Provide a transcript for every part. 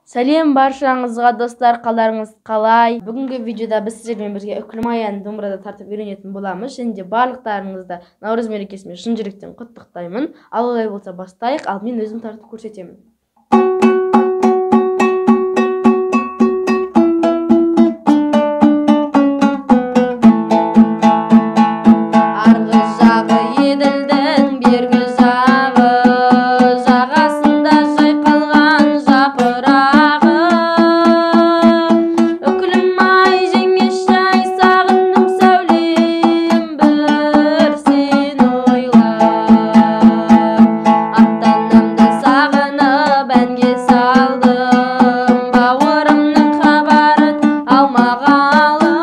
Сәлем баршаңызға, достар, қалдарыңыз қалай? Бүгінгі видеода біз сіздермен бірге Үкілім ай әнін домбырада тартып үйренетін боламыз. Және де барлықтарыңызды Наурыз мерекесімен шын жүректен құттықтаймын. Ал олай болса бастайық, ал мен өзім тартып көрсетемін. Арғы жағы Еділдің бергі жағы, жағасында жайқалған жапырағы. Үкілім ай, жеңеше-ай, сағындым сәулем бір сені ойлап. Ата-анамды сағынып әнге салдым, бауырымның хабарын алмағалы.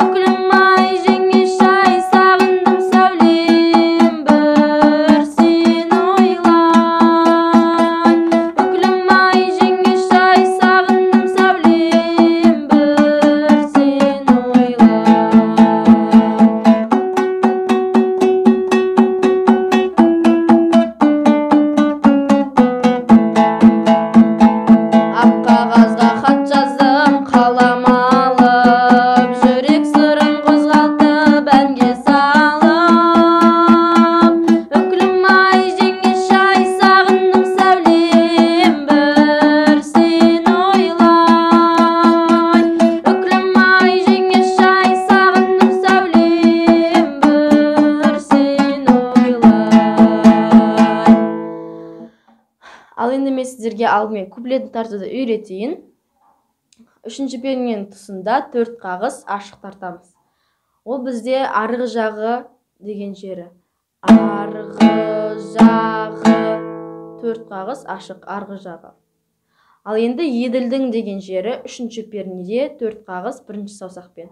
Үкілім ай, жеңеше-ай, сағындым сәулем бір сені ойлай. Үкілім ай, жеңеше-ай, сағындым сәулем бір сені ойлай. Ақ қағазға хат жаздым, қалам алып, жүрек сырын қозғалтып әнге салып. Үкілім ай, жеңеше-ай, сағындым сәулем бір сені ойлай. Үкілім ай, жеңеше-ай, сағындым сәулем бір сені ойлай. Ал енді мен сіздерге алдымен куплетін тартуды үйретейін. Үшінші перненің тұсында 4 қағыс ашық тартамыз. Ол бізде арғы жағы деген жері. Арғы жағы 4 қағыс ашық арғы жағы. Ал енді Еділдің деген жері үшінші пернеде 4 қағыс бірінші саусақпен.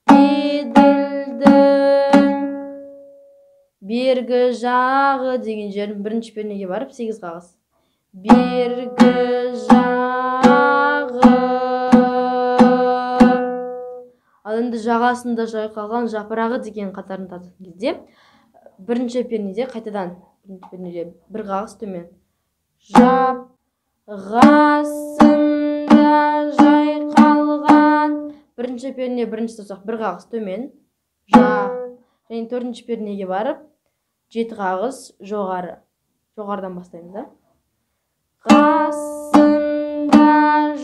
Еділдің бергі жағы деген жерін бірінші пернеге барып 8 қағыс. Бергі жағы. Ал енді жағасында жайқалған жапырағы деген қатарын тартқан кезде бірінші пернеде қайтадан бірінші пернеде бір қағыс төмен. Жағасында жайқалған бірінші перне бірінші саусақ бір қағыс төмен. Жа. Және төртінші пернеге барып 7 қағыс жоғары. Жоғарыдан бастаймыз, да? Қасында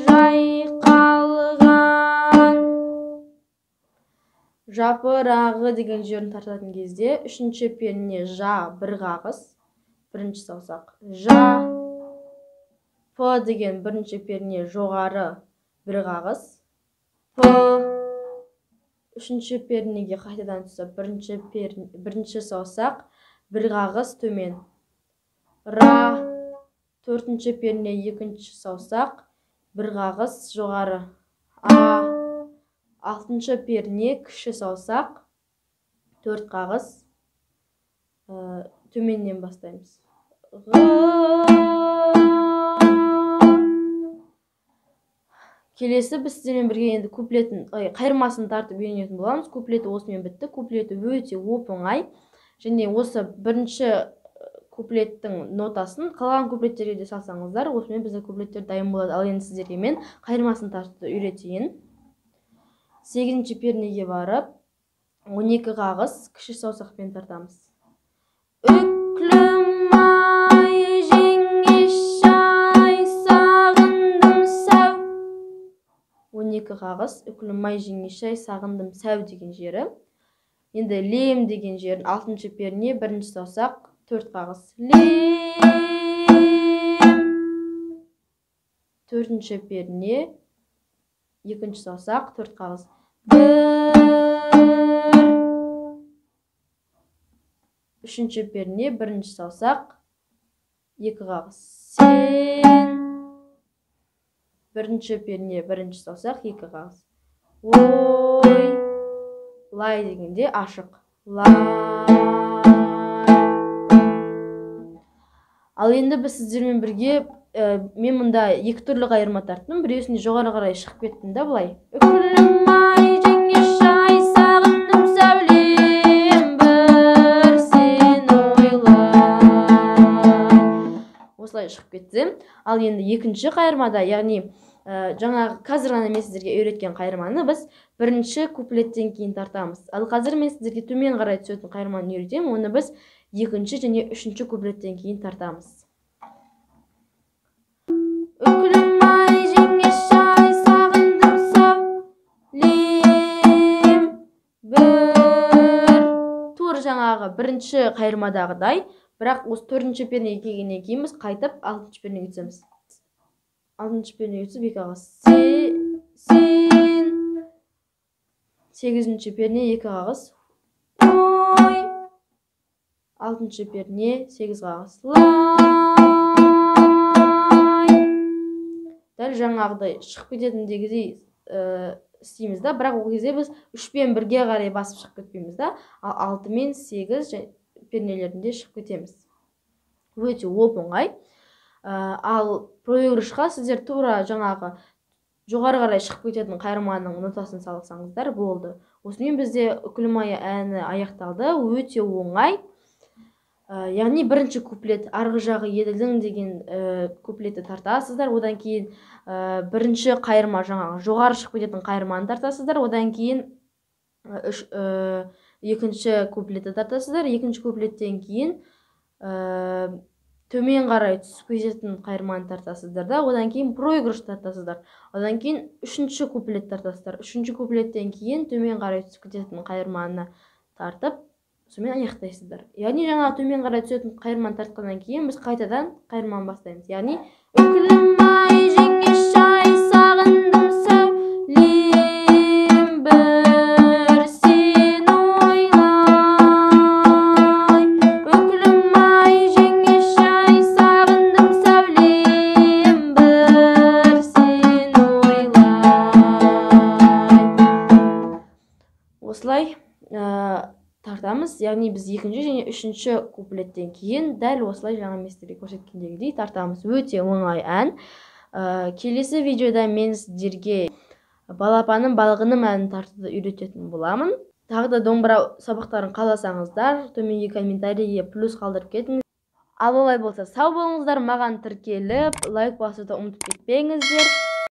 жайқалған жапырағы деген жерін тартатын кезде үшінші перне жа бір қағыс, бірінші саусақ жа, п деген бірінші перне жоғары бір қағыс, п үшінші пернеге қайтадан түсіп бірінші саусақ бір қағыс төмен, ра төртінші перне екінші саусақ бір қағыс жоғары, а алтыншы перне кіші саусақ 4 қағыс төменнен бастаймыз. Келесі біз сіздермен бірге енді куплетін, қайырмасын тартып үйренетін боламыз. Куплеті осымен бітті. Куплеті өте оп-оңай. Және осы бірінші куплеттің нотасын қалған куплеттерге де салсаңыздар, осымен біздің куплеттер дайын болады. Ал енді сіздерге мен қайырмасын тартуды үйретейін. 8-ші пернеге барып 12 қағыс кіші саусақпен тартамыз. Үкілім ай, жеңеше-ай, сағындым сәу. 12 қағыс үкілім ай, жеңеше-ай, сағындым сәу деген жері. Енді лем деген жерін 6-шы перне бірінші саусақ 4 қағыс. Лем. 4-ші перне екінші саусақ 4 қағыс. 1. 3-ші перне бірінші саусақ 2 қағыс. Сен. 1-ші перне бірінші саусақ 2 қағыс. Ой. Лай дегенде ашық. Лай. Ал енді біз сіздермен бірге, мен мұнда екі түрлі қайырма тарттым. Біреусіне жоғары қарай шығып кеттім да былай. Үкілім ай, жеңеше-ай, сағындым сәулем бір сені ойлай. Осылай осылай шығып кетті. Ал енді екінші қайырмада, яғни жаңағы қазір ғана мен сіздерге үйреткен қайырманы біз бірінші куплеттен кейін тартамыз. Ал қазір мен сіздерге төмен қарай түсетін қайырманы үйретемін, оны біз екінші және үшінші куплеттен кейін тартамыз. Үкілім ай, жеңеше-ай, сағындым сәулем бір. Тура жаңағы бірінші қайырмадағыдай, бірақ осы төртінші пернеге келгеннен кейін біз қайтып алтыншы пернеге түсеміз. Алтыншы пернеге түсіп екі қағыс. Сен. Сегізінші перне екі қағыс. Ой. Алтыншы перне сегіз қағыс. Лай. Дәл жаңағыдай шығып кететіндегідей істейміз да, бірақ ол кезде біз үшпен бірге қарай басып шығып кетпейміз да, ал 6 мен 8 пернелерінде шығып кетеміз. Өте оп-оңай. Ал проигрышқа сіздер тура жаңағы жоғары қарай шығып кететін қайырманың нотасын салсаңыздар болды. Осымен бізде Үкілім ай әні аяқталды. Өте оңай. Яғни бірінші куплет арғы жағы Еділдің деген куплетті тартасыздар. Одан кейін бірінші қайырма жаңағы жоғары шығып кететін қайырманы тартасыздар. Одан кейін екінші куплетті тартасыздар. Екінші куплеттен кейін төмен қарай түсіп кететін қайырманы тартасыздар да, одан кейін проигрыш тартасыздар. Одан кейін үшінші куплет тартасыздар. Үшінші куплеттен кейін төмен қарай түсіп кететін қайырманы тартып, сонымен аяқтайсыздар. Яғни жаңағы төмен қарай түсетін қайырманы тартқаннан кейін біз қайтадан қайырманы бастаймыз. Яғни Үкілім ай, жеңеше-ай, сағындым сәулем бір сені ойлай. Үкілім ай, жеңеше-ай, сағындым сәулем бір сені ойлай. Осылай тартамыз. Яғни біз екінші және үшінші куплеттен кейін дәл осылай жаңа мен сіздерге көрсеткендегідей тартамыз. Өте оңай ән. Келесі видеода мен сіздерге Балапаным балғыным әнін тартуды үйрететін боламын. Тағы да домбыра сабақтарын қаласаңыздар, төменгі комментарийге плюс қалдырып кетіңіз. Ал олай болса, сау болыңыздар, маған тіркеліп, лайк басуды ұмытып кетпеңіздер.